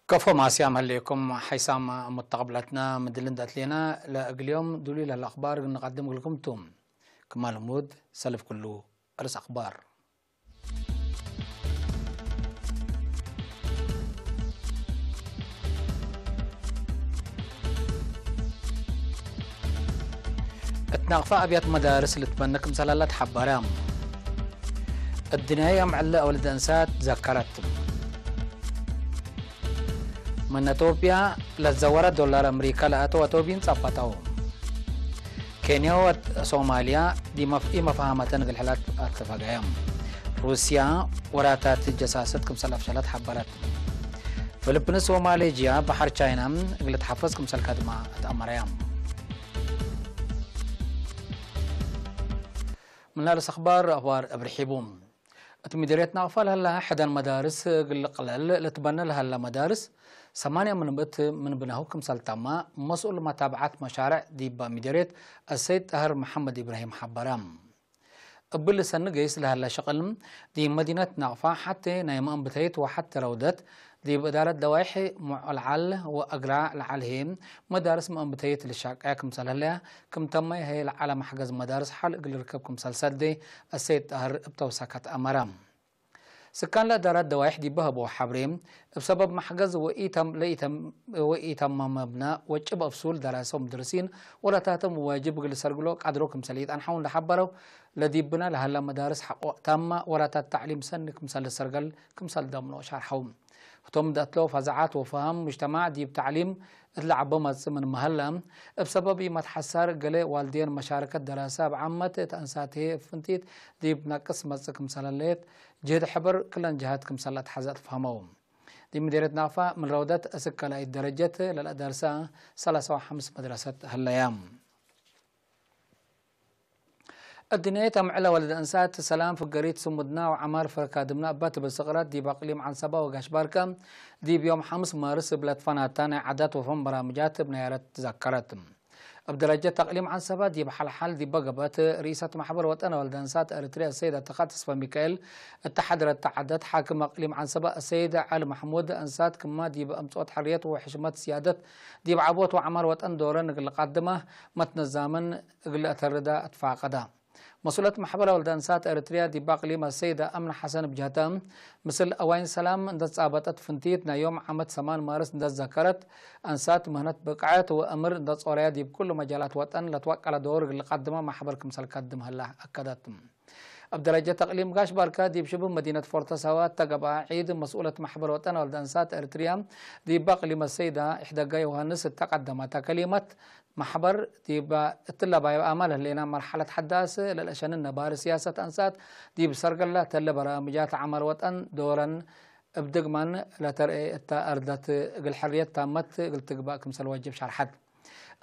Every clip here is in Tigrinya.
كفو ماسيام هليكم حيسام متقبلتنا مدلن داتلينا لا أقليوم دولي للأخبار نقدم لكم توم. كما المود سلف كله أرس أخبار. እትናቕፋ ኣብያት መዳርስ ልትበነክ ምሳላላት ሓባርያ። እድንያይ ኣምዕለ ኣወልደ እንሳት ዘካራት። من أثيوبيا للزوارة دولار أمريكا لأتو أثيوبيين ጸባጣው። ኬንያ ወድ ሶማሊያ ዲመፍ ኢመፋሃመተን ግልሕላት ኣተፈጋዮም። ሩሲያ ወራታት ጀሳሰት ክምሰል ኣፍሸላት ሓበራት። ፊሊፒንስ ወማሌዥያ ባሕር ቻይና እግል ተሓፈዝ ክምሰል ካድማ ኣትኣመረያ። من الأخبار أخبار أبرحيبو. እቲ ሚደርየት ናቕፋ ለሃላ ሕዳን መዳርስ ግልቕለል ለትበነ ለሃላ መዳርስ ሰማንያ ምንብት ምን ብናሁ ክምሰልታማ መስኡል መታብዓት መሻርዕ ዲባ ሚደርየት ኣሰይድ ጣህር መሓመድ ኢብራሂም ሓበራ። እብል ሰኒ ገይስ ለሃላ ሸቕል ዲ መዲነት ናቕፋ ሓቴ ናይ መእንብተይት ወሓቴ ረውደት ዲብ እዳረት ደዋይሕ ሙዕልዓል ወእግራ ለዓልሄ መዳርስ መእንብተይት ልሻቀያ ክምሰል ህለያ ክምተማይ ሀየ ለዓላ ማሕገዝ መዳርስ ሓል እግል ርከብ ክምሰል ሰዴ ኣሰይድ ጣህር እብ ተውሳካት ኣመራ። ስካን ለእዳራት ደዋይሕ ዲበ ሀበው ሓብሬ፣ እብ ሰበብ ማሕገዝ ወኢተም-፣ ለኢተም-፣ ወኢተማመብና ወጭብ እብ ሱል ደራሰ ወምድርሲን ወላታቶም ዋጅብ እግል ሰርግሎ ቃድሮ ክምሰል ኢጠንሐው እንደሓበረው፣ ለዲብና ለሃላ መዳርስ ሓቆ ታማ ወላታት ተዕሊም ሰኒ ክምሰል ሰርገል ክምሰል ደምኖ ሻርሐው። እቶም ደእትለው ፈዛዓት ወፈሃም ሙጅተማዕ ዲብ ተዕሊም እት ለዓቦ መጽእ ምን መሀላ፣ እብ ሰበብ ኢመትሓሳር ገሌ ዋልድየን መሻረከት ደራሰ እብ ዓመት እት አንሳትሄ እብ ፍንቲት ዲብ ናቅስ መጽእ ክምሰለለየት ጅህድ ሕበር ክለን ጅሃት ክምሰል ለትሓዘ እትፈህመው። ዲብ ምዴርየት ናቕፋ ምን ረውደት እስክ ካልኣይት ደረጀት ለልአደርሳ ሰላሳ ወሐምስ መድረሰት ህለያ። እድንያይት ኣምዕለ ወለደ እንሳት ሰላም ፍገሪት ስሙድና ወዓማር ፈረካድምና እባ ትብል ስቕራት ዲብ ኣቅሊም ዓንሰባ ወጋሽ ባርካ ዲብ ዮም ሓምስ ማርስ እብ ለትፈናታ ናይ ዓዳት ወፈን በራምጃት እብ ናያረት ትዘከረት። እብ ደረጀት ኣቅሊም ዓንሰባ ዲብ ሓልሓል ዲበ ገብአት ርኢሰት ማሕበር ወጠን ወለደ እንሳት ኤርትርያ ሰይድ ኣተኻ ተስፋ ሚካኤል እተሓድረት ዓዳት ሓክም ኣቅሊም ዓንሰባ ሰይድ ዓሊ ማሕሙድ እንሳት ክማ ዲብ ኣምጽኦት ሕርየት ወሕሽመት ስያደት ዲብ ዓቦት ወዓማር ወጠን ዶረን እግል ቃድማ መትነዛምን እግል አተርዳ አትፋቀዳ። መስኡለት ማሕበር ወልደ እንሳት ኤርትርያ ዲብ ኣቅሊም ኣሰይዳ ኣምነ ሐሰን ብጀህታ፣ ምስል ኣዋይን ሰላም እንደተጻበጠት ፍንቲት ናይ ዮም ዓመት ሰማን ማርስ እንደተዘከረት፣ ኣንሳት ምህነት ብቅዐት ወእምር እንደጾረያ ዲብ ኩሉ መጃላት ወጠን ለትወቀለ ዶር እግል ቀድማ ማሕበር ክምሰል ከድም ህላ ኣከደት። ኣብ ደረጀት ኣቅሊም ጋሽ ባርካ ዲብ ሽቡህ መዲነት ፎርቶ ሳዋ እተገብአ ዒድ መስኡለት ማሕበር ወጠን ወልደ እንሳት ኤርትርያ ዲብ ኣቅሊም ኣሰይዳ ኢሕደጋ ዮሃንስ እተቀደመታ ከሊመት፣ ማሕበር ዲብ እትለባዩ ኣማል ህሌና መርሓለት ሓዳስ ለልአሸንን ነባሪ ስያሰት ኣንሳት ዲብ ሰርገላ ተለ በራምጃት ዓማር ወጠን ዶረን እብ ድግማን ለተርኤ እታ ኣርደት እግል ሕርየት ታመት እግል ትግባእ ክምሰል ዋጅብ ሸርሐት።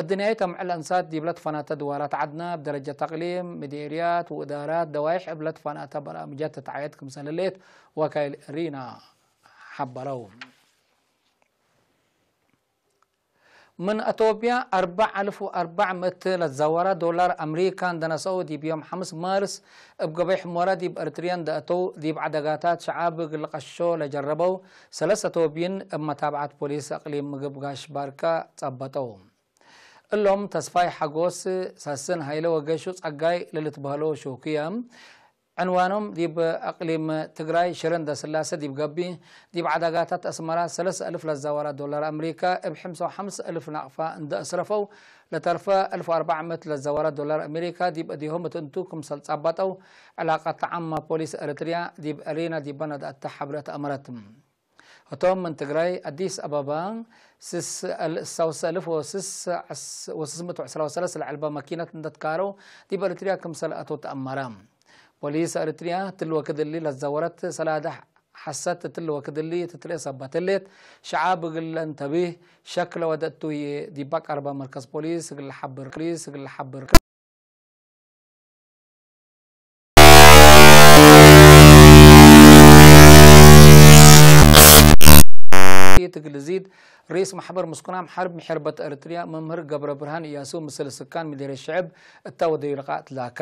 እድንያይት ኣምዕል ኣንሳት ዲብ ለትፈናተ ድዋራት ዓድና እብ ደረጀት ኣቅሊም፣ ምዲርያት ወእዳራት ደዋይሕ እብ ለትፈናተ በራምጃት ተትዓየት ክምሰል ህሌት ወካይል ሪና ሓበረው። ምን ኣቶብያ ኣርባዕ ኣልፍ ወኣርባዕ ምእት ለትዘወራ ዶላር ኣምሪካ እንደነሰኡ ዲብ ዮም ሓምስ ማርስ እብ ገበይ ሕሞራ ዲብ ኤርትርያ እንደእተው ዲብ ዓደጋታት ሸዓብ እግል ቀሾ ለጀረበው ሰለስ ኣቶብይን እብ መታብዓት ፖሊስ ኣቅሊም ምግብ ጋሽ ባርካ ጸበጠው። እሎም ተስፋይ ሓጎስ፣ ሳስን ሃይለ ወገሹ ጸጋይ ለልትበህሎ ሾኩያ ዕንዋኖም ዲብ ኣቅሊም ትግራይ ሽረ እንዳስላሰ ዲብ ገቢ ዲብ ዓዳጋታት ኣስመራ ሰለስተ ኣልፍ ለዛወራ ዶላር ኣምሪካ እብ ሕምሳ ወሓምስ ኣልፍ ናቕፋ እንዳ ኣስረፈው ለተርፈ ኣልፍ ወኣርባዕ ምእት ለዛወራ ዶላር ኣምሪካ ዲብ እዲሆም እትንቱ ክምሰል ጻባጠው ዕላቃት ዓማ ፖሊስ ኤርትርያ ዲብ ኣሪና ዲበና ዳእታ ሓብረት ኣመረት። እቶም ምን ትግራይ ኣዲስ ኣበባ ስስ ኣል-፣ ስሳውሰ ኣልፍ ወስስ ዓስ-፣ ወስስ ምእት ወዕስራ ወሰለስተ ለዐልባ መኪነት እንደትካረው ዲብ ኤርትርያ ክምሰል ኣቶ ተኣመረ። ፖሊስ ኤርትርያ ትልወ ክድሊ ለዛወረት ሰላደ ሓሰት ትልወ ክድሊ ትትርኤ ሰባት ህሌት ሸዓብ እግል ለእንተቢህ ሸክ ለወደእቱ ህዬ ዲባ ቀርባ መርከዝ ፖሊስ እግል ለሓብር፣ ፖሊስ እግል ለሓብር። ትግል ዚድ ርኢስ ማሕበር ምስኩናም ሓርብ ምሕርበት ኤርትርያ መምህር ገብረ ብርሃን እያሱ ምስል ስካን ሚደሬ ሽዕብ እታ ወደዩ ልቓእ ትላካ።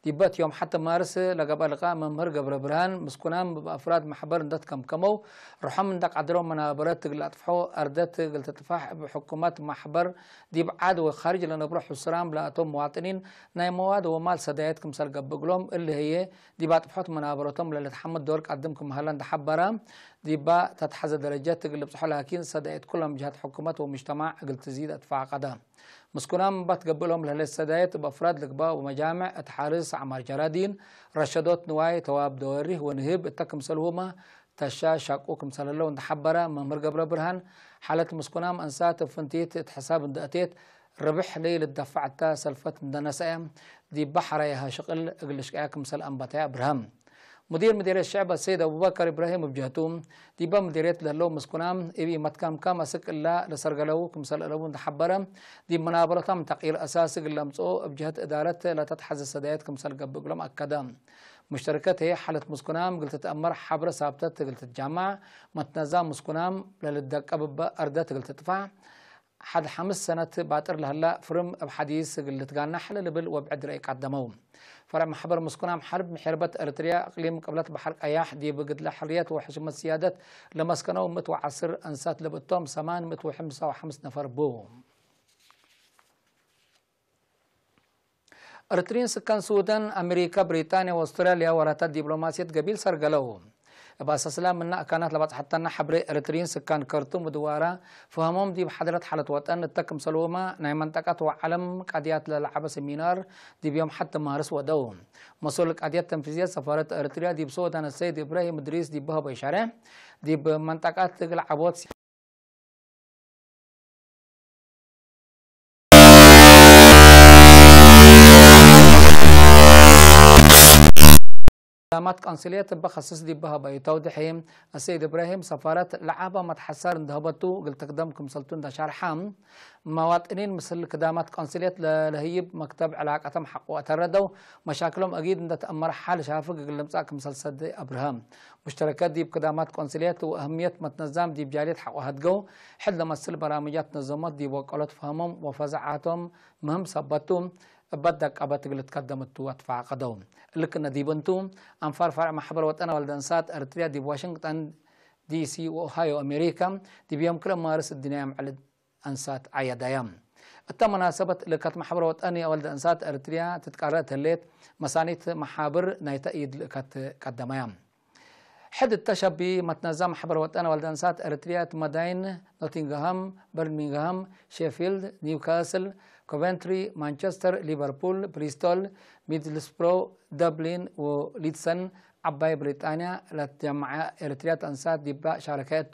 ዲበት ዮም ሓተ ማርስ ለገበ ልቃ መምህር ገብረ ብርሃን ምስኩናም ብኣፍራድ ማሕበር እንደትከምከመው ርሖም እንዳቃድረው መናበረት ትግል ኣጥፍሖ ኣርደት ትግል ትጥፋሕ ብሕኩመት ማሕበር ዲብ ዓድ ወኻርጅ ለነብሮ ሕሱራም ለኣቶም መዋጥኒን ናይ መዋድ ወማል ሰዳየት ክምሰል ገብእ እግሎም እልህየ ዲብ ኣጥፍሖት መናበረቶም ለልትሓመድ ዶር ቃድም ክምሃላ እንዳሓበራ ዲባ ተትሓዘ ደረጀት ትግል ብጽሖ ላኪን ሰዳየት ኩሎም ጅሃት ሕኩመት ወምጅተማዕ እግል ትዚድ ኣትፋቀዳ። ምስኩናም ባትገብእሎም ለህለት ሰዳየት በፍራድ ልግባ ወመጃምዕ እት ሓርስ ዓማር ጀራዲን ረሸዶት ንዋይ ተዋብ ደወሪህ ወንህብ እተ ክምሰልሁማ ተሻ ሻቁ ክምሰለለው እንዳሓበረ መምህር ገብረ ብርሃን ሓለት ምስኩናም እንሳት ፍንቲት እት ሕሳብ እንደእቴት ርብሕ ለይ ልዳፋዕ እታ ሰልፈት እንደነሰያ ዲባ ሓራያሃ ሽቅል እግልሽቀያ ክምሰል ኣንባታያ ብርሃም ሙዲር ምዲር ሸዕብ ኣሰይድ ኣቡበከር ኢብራሂም ብጀህቱ ዲባ ምዲርየት ለለው ምስኩናም እቢ መትካምካም ኣስቅ እላ ለሰርገለው ክምሰል እለቡ እንዳሓበረ ዲብ መናበረታም ተቂር ኣሳስ እግል ለምጽኦ እብ ጀህት እዳረት ለተትሓዘ ሰዳየት ክምሰል ገብእ እግሎም ኣከደ። ሙሽተርከት ህየ ሓለት ምስኩናም እግል ትትአመር ሓብረ ሳብተት እግል ትትጃማዕ መትነዛ ምስኩናም ለልደቀብበ ኣርደት እግል ትጥፋዕ ሓድ ሓምስ ሰነት ባጥር ለህላ ፍርም እብ ሓዲስ እግል ልትጋናሕ ለልብል ወብዕድ ረኢ ቃደመው። ፈርዕ ማሕበር ምስኩናም ሓርብ ምሕርበት ኤርትርያ እቅሊም ቅብለት ባሕር ቀያሕ ዲብ ግድለ ሕርየት ወሕሽመት ስያደት ለመስከነው ምእት ወዓስር እንሳት ለብእቶም ሰማን ምእት ወሕምሳ ወሓምስ ነፈር ቡ። ኤርትሪን ስካን ሱዳን፣ ኣሜሪካ፣ ብሪጣንያ ወኣውስትራልያ ወራታት ዲፕሎማስየት ገቢል ሰርገለው። እብ ኣሳስላ ምና ኣካናት ለባጽሐተና ሐብሬ ኤርትሪን ስካን ከርቱም ወድዋራ ፍሀሞም ዲብ ሐድረት ሐለት ወጠን እተ ክምሰልውማ ናይ መንጠቃት ወዓለም ቃድያት ለለዓበ ሰሚናር ዲብ ዮም ሐድ ማርስ ወደው። መሱል ቃድያት ተንፊዝየት ሰፋረት ኤርትርያ ዲብ ሱዳን ሰይድ ኢብራሂም እድሪስ ዲብ በሀቦ ይሻረ ዲብ መንጠቃት ትግል ዓቦት ዳማት ቆንስልየት እበ ኸስስ ዲበ ሀበዩ ተውድሒ፣ ኣሰይድ እብራሂም ሰፋረት ለዓባ መትሐሳር እንደሀበቱ እግል ትክደም ክምሰልቱ እንደሻርሓ፣ መዋጥኒን ምስል ክዳማት ቆንስልየት ለለህይብ መክተብ ዕላቀተም ሐቆ አተረደው፣ መሻክሎም አጊድ እንደተአመረ ሐል ሻፍግ እግል ልምጻእ ክምሰል ሰደ አብርሃም። ሙሽተረከት ዲብ ክዳማት ቆንስልየት ወአህምየት መትነዛም ዲብ ጃልየት ሐቆ ሀድገው፣ ሕድ ለመስል በራምጃት ነዘሞት ዲብ ወቀሎት ፈህሞም ወፈዛዓቶም ምህም ሰበቱ፣ እበት ደቀበት እግል ልትከደም እቱ አትፋቀደው። እልክነ ዲብ እንቱ፣ አንፋር ፈርዕ ማሕበር ወጠን ወልደ እንሳት ኤርትርያ ዲብ ዋሽንግጠን ዲሲ ወኦሃዮ አሜሪካ፣ ዲብ ዮም ክልኤ ማርስ እድንያም ዕልድ አንሳት ዓየዳያ። እተ መናሰበት ልእከት ማሕበር ወጠን ወልደ እንሳት ኤርትርያ ትትቀረ እት ህሌት፣ መሳኒት መሓብር ናይ ተእይድ ልእከት ቀደማያ። ሕድ እተ ሸቢ መትነዛ ማሕበር ወጠን ወልደ እንሳት ኤርትርያ እት መዳይን ኖቲንግሃም፣ በርሚንግሃም፣ ሼፊልድ፣ ኒውካስል፣ ኮቨንትሪ፣ ማንቸስተር፣ ሊቨርፑል፣ ብሪስቶል፣ ሚድልስብሮ፣ ደብሊን ወሊድሰን ዓባይ ብሪጣንያ ለትጀመዐ ኤርትርያ ተንሳት ዲባ ሻረከቱ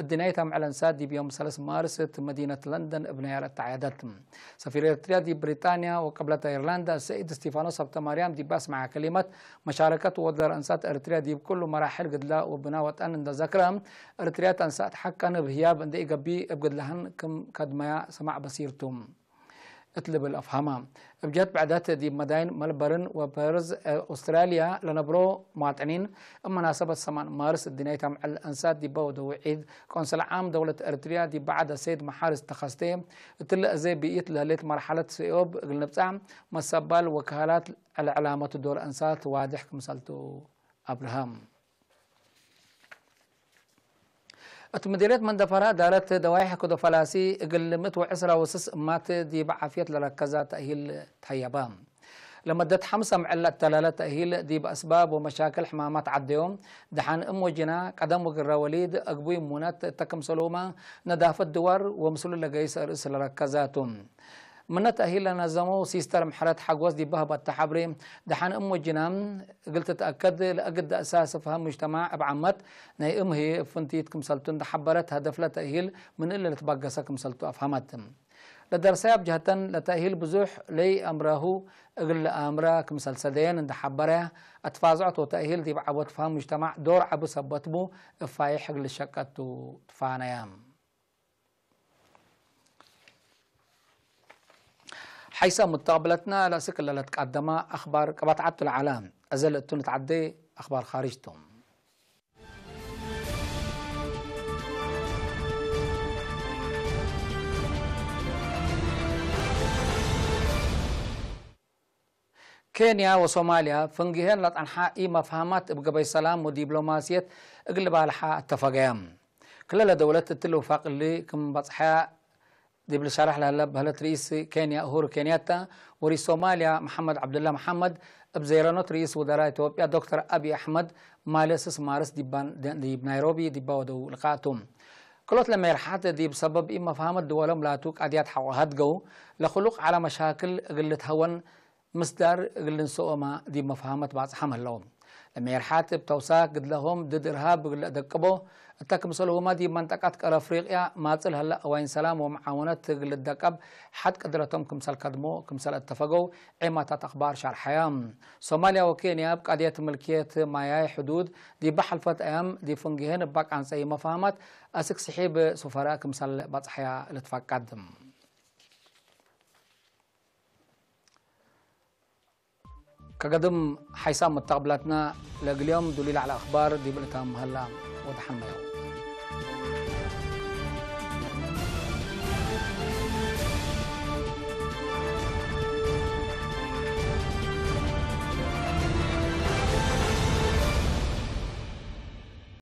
እድናይ ታምዕለ እንሳት ዲብ ዮም ሰለስ ማርስ እት መዲነት ለንደን እብነያ ለተዓየደት። ሰፊር ኤርትርያ ዲብ ብሪጣንያ ወቀብለተ ኢርላንዳ ሰኢድ ስቲፋኖስ ሀብተማርያም ዲባ ስምዓ ከሊመት መሻረከት ወድለር እንሳት ኤርትርያ ዲብ ኩሉ መራሕል ግድላ ወብና ወጠን እንደዘክረ ኤርትርያ ተንሳት ሐቀን እብ ህያብ እንደ ኢገቢ እብ ግድላህን ክም ከድመያ ሰማዕ በሲርቱ። እት ልብል ኣፍሃማ። እብ ጀት ብዕደት ዲብ መዳይን መልበርን ወፐርዝ ኦስትራልያ ለነብሮ መዋጥኒን እብ መናሰበት ሰማን ማርስ እድናይ ታምዕል እንሳት ዲባ ወደው ዒድ ቆንስል ዓም ደውለት ኤርትርያ ዲብ በዓድ ኣሰይድ መሓርስ ተኸስተ እትለ እዘ ብኢት ለህሌት መርሓለት ሰዮብ እግል ንብጻ መሰባል ወካህላት ዕለ ዕላመቱ ዶር እንሳት ዋድሕ ክምሰልቱ ኣብርሃም። እት ምዲርየት መንደፈራ ዳረት ደዋይሕ ክዶ ፈላሲ እግል ምእት ወዕስራ ወስስ እማት ዲብ ዓፍየት ለረከዛ ተእሂል ተሀየባ። ለመደት ሐምሰ ምዕል ለተላለ ተእሂል ዲብ አስባብ ወመሻክል ሕማማት ዓደዮም ደሓን እም ወጅና ቀደም ወግራ ወሊድ አግቡይ ሙነት እተ ክምሰልሁማ ነዳፈት ድዋር ወምስሉ ለገይስ ርእስ ለረከዛቱ። ምነ ተእሂል ለነዘመው ሲስተር ምሕረት ሓጎስ ዲብ በህበተ ሐብሪ፣ ደሓን እም ወጅና እግል ትትአከድ ለአግድ አሳስ ፍሀም ሙጅተማዕ እብ ዓመት ናይ እም ህዬ እብ ፍንቲት ክምሰልቱ እንደሐበረት፣ ሀደፍለ ተእሂል ምን እለ ልትበገሰ ክምሰልቱ አፍሀመት። ለደርሰያ እብ ጀህተን ለተእሂል ብዙሕ ለይአምራሁ እግል ለአምራ ክምሰል ሰደየን እንደሐበረያ፣ አትፋዝዖት ወተእሂል ዲብ ዐቦት ፍሀም ሙጅተማዕ ዶር ዐቢ ሰበት ቡ እብ ፋይሕ እግል ልሸቀቱ ትፋነያ። ሓይሳ ሙተቅብለትና ለእስክ ለለትቃደማ አኽባር ቀባትዓቱ ለዓላ። እዘ ለእቱ ንትዓዴ አኽባር ኻርጅ ቶም። ኬንያ ወሶማልያ ፍንጊሄን ላጣንሓ ኢ መፍሃማት እብ ገበይ ሰላም ወዲብሎማስየት እግል ባልሓ እተፈገያ። ክለለ ደውለት እትል ውፋቅሊ ክም ባጽሓያ ዲብል ሸራሕ ለለ በህለት ርኢስ ኬንያ እሁር ኬንያታ ወሪስ ሶማልያ መሐመድ ዓብዱላ መሐመድ እብ ዘይረኖት ርኢስ ውደራ ኢትዮጵያ ዶክተር ኣብይ ኣሕመድ ማለስስ ማርስ ዲብ ናይሮቢ ዲባ ወደው ልቃቱ። ክሎት ለመርሓት ዲብ ሰበብ ኢ መፍሃመት ድወሎም ላቱ ቃድያት ሓቆ ሃድገው ለክሉቅ ዓላ መሻክል እግልት ሀወን ምስዳር እግል ንስኦማ ዲብ መፍሃመት ባጽሓም ህለው። ለሜርሓት እብ ተውሳክ ግድለሆም ድድ እርሃብ እግል ደቅቦ እተ ክምሰልሁማ ዲብ መንጠቃት ቀር ኣፍሪቅያ ማጽል ህለ እዋይን ሰላም ወመዓወነት እግል ደቀብ ሓድ ቅድረቶም ክምሰል ከድሞ ክምሰል እተፈገው ዒማታት ኣኽባር ሻርሓያ። ሶማልያ ወኬንያ እብ ቃድየት ምልክየት ማያይ ሕዱድ ዲብ ሓልፈት ኣያም ዲብ ፍንግሄን እባ ቃንጸይ መፍሃማት ኣስክ ስሒብ ሱፈራ ክምሰል ባጽሓያ ልትፈቀድ። ከገድም ሓይሳም መተቕብላትና ለግልዮም ዱሊ ላዕሊ ኣኽባር ዲብል እታ መሃላ ወድሓን መያው።